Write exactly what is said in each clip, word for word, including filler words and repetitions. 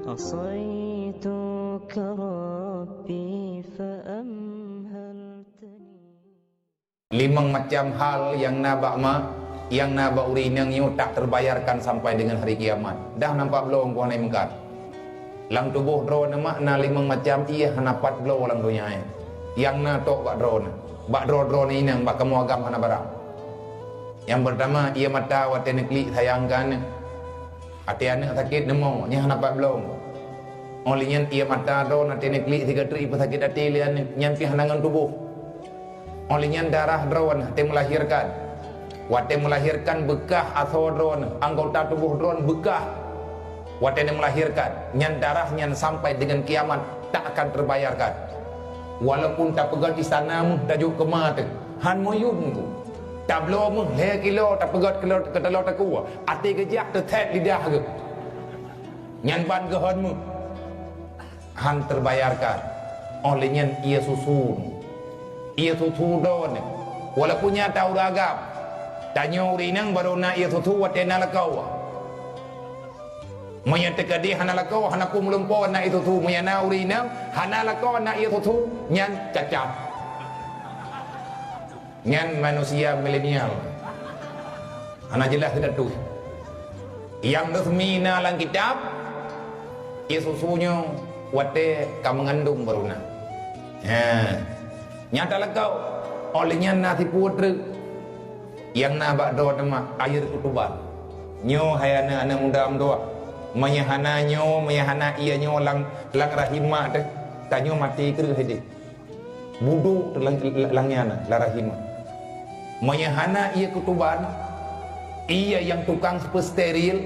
عصيتك ربي فأمهلتني. Limong macam hal nyang na bak mak, nyang na bak ureueng inong nyoe tak terbayarkan sampai dengan hari kiamat. Dah nampak bloe ngon hana meungkat. Lam tuboh droeneuh mak na limong macam ié hana pat bloe lam donya nyoe. Nyang na tok bak droeneuh, bak droe-droeneuh inong, bak kamoe agam hana barang. Nyang peurtama, ié mata watée neuklik sayang keu aneuëk. Até aneuëk sakét neumo, nyan hana pat bloe. Óh lheueh nyan ié mata droeneuh até neuklik sigoe treuk ipeusakét até lé aneuëk, nyan pih hana ngon tuboh. Óh lheueh nyan darah droeneuh até meulahirkan. Watée meulahirkan beukah asoe droeneuh, anggota tuboh droeneuh beukah. Watée neumeulahirkan, nyan darah nyan sampai deungon kiamat tak akan terbayarkan. Walaupun tapeugöt istana meuh tajok keuma teuh, han meuyum ku. Tabloe meuh lhée kilo tapeugöt kilo keutaloe takue, até geujak teuthét lidah geuh. Nyan ban geuhon meuh. Han terbayarkan. Óh lheueh nyan ié susu. Ié susu droeneuh. Walaupun nyata ureueng agam, tanyoe ureueng inong barô na ié susu watée na lakoe. Meunyoe teukeudi hana lakoe, hana peue meulumpoe na ié susu. Meunyoe na ureueng inong hana lakoe na ié susu, nyan cacat. Nyan manusia milenial. Hana jeulaih teuh. Nyang resmi na lam kitab, ié susu nyoe watée ka meungandong barô na. Ha. Nyata lakoe, óh lheueh nyan na sipeue treuk. Nyang na bak droeneuh mak, air ketuban. Nyoe hai aneuëk-aneuëk muda meutuah. Meunyoe hana nyoe, meunyoe hana ié nyoe lam, lam rahim mak teuh, tanyoe maté kreueh idéh. Budok teulang-, langnya na, lam rahim. Meunyoe hana ié ketuban, ié nyang tukang peusteril,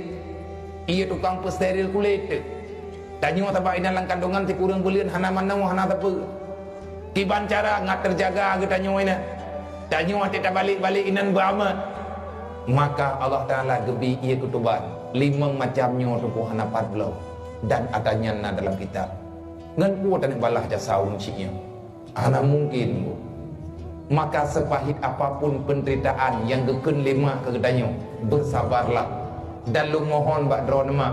ié tukang peusteril kulét teuh. Tanyoe sabab inan lam kandongan sikureueng buleuen hana manoe, hana sapeue. Kiban cara ngat teujaga geutanyoe inan. Tanyoe até tabalek-balek inan beuamat. Maka Allah Taala geubri ié ketuban, limong macam nyoe teungku hana pat bloe. Dan ata nyan na dalam kitab. Ngon peue taneuk balaih jasa ureueng chik nyoe? Hana mungkin, Bu. Maka sepahit apapun penderitaan nyang geukheun lé mak keu geutanyoe, bersabarlah. Dan lôn mohon bak droeneuh mak,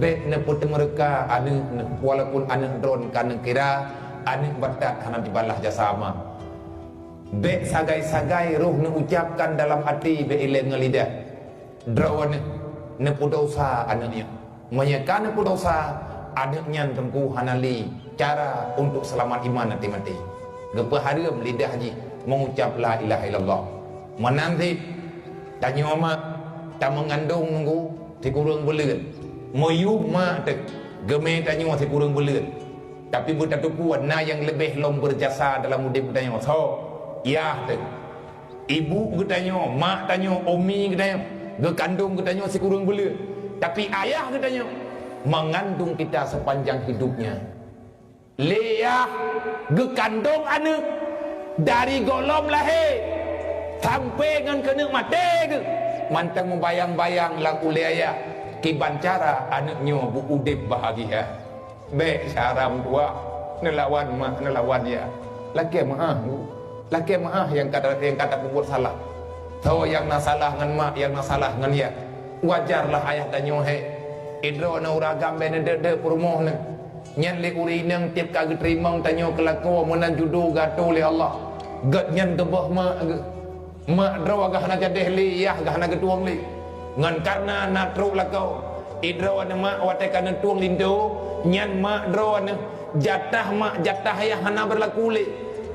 bék neupeuteumeuruka aneuëk neuh, walaupun aneuëk droeneuh ka neukira aneuëk batat hana jibalaih jasa mak. Bék sagai-sagai roh neuucapkan dalam até bék ilée ngon lidah. Droeneuh neupeudosa aneuëk nyoe. Meunyoe ka neupeudosa, aneuëk nyan teungku hana lé cara untuk seulamat iman até maté. Geupeuhareuem lidah jih meuucap la ilaha illallah. Meunan cit, tanyoe mak tameungandong nunggu sikureueng buleuen. Meuyum mak teuh geumé tanyoe sikureueng buleuen. Tapi beutateupeue na nyang leubeh lom beurjasa dalam udeb geutanyoe. Soe? Yah teuh. Ibu geutanyoe, mak tanyoe, umi geutanyoe, geukandong geutanyoe sikureueng buleuen. Tapi ayah geutanyoe mengandung kita sepanjang hidupnya. Lé yah geukandong aneuëk dari gohlom lahé sampoe ngon keuneuk maté geuh, mantong meubayang-bayang lam ulée ayah kiban cara aneuëk nyoe beu udeb bahagia. Bék cara meutuah neulawan mak neulawan yah. Lakée meuáh, Bu. Lakée meuáh nyang ka, nyang ka tapeubuet salah. Soe nyang na salah ngon mak, nyang na salah ngon yah. Wajarlah ayah tanyoe hék. Idroeneuh ureueng agam bék neudeuek-deuek peurumoh neuh. Nyan lé ureueng inong tieb ka geuteurimong tanyoe keu lakoe meunan judo geuatô lé Allah. Gobnyan geuboh mak geuh. Mak droe gah hana jadeh lé, yah gah hana geutueng lé. Ngon kareuna na trok lakoe, idroe aneuëk mak watée ka neutueng linto, nyan mak droe aneuëk, jatah mak jatah yah hana beurlaku lé.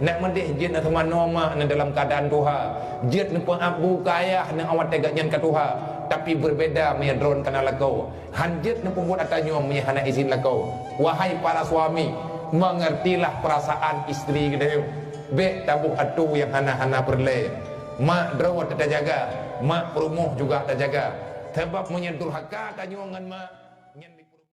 Nak meudeh jeuet neuseumanoe mak neuh dalam keuadaan tuha, jeuet neupeuab bu keu ayah neuh watée gobnyan ka tuha. Tapi beubeda meunyoe droe kana lakoe. Han jeuet neupeubuet ata nyoe meunyoe hana izin lakoe. Wahai para suami, mengertilah perasaan istri geutanyoe. Bék taboh atô nyang hana-hana peureulée. Mak droe teuh tajaga, mak peurumoh juga tajaga. Sabab meunyoe durhaka tanyoe ngon mak,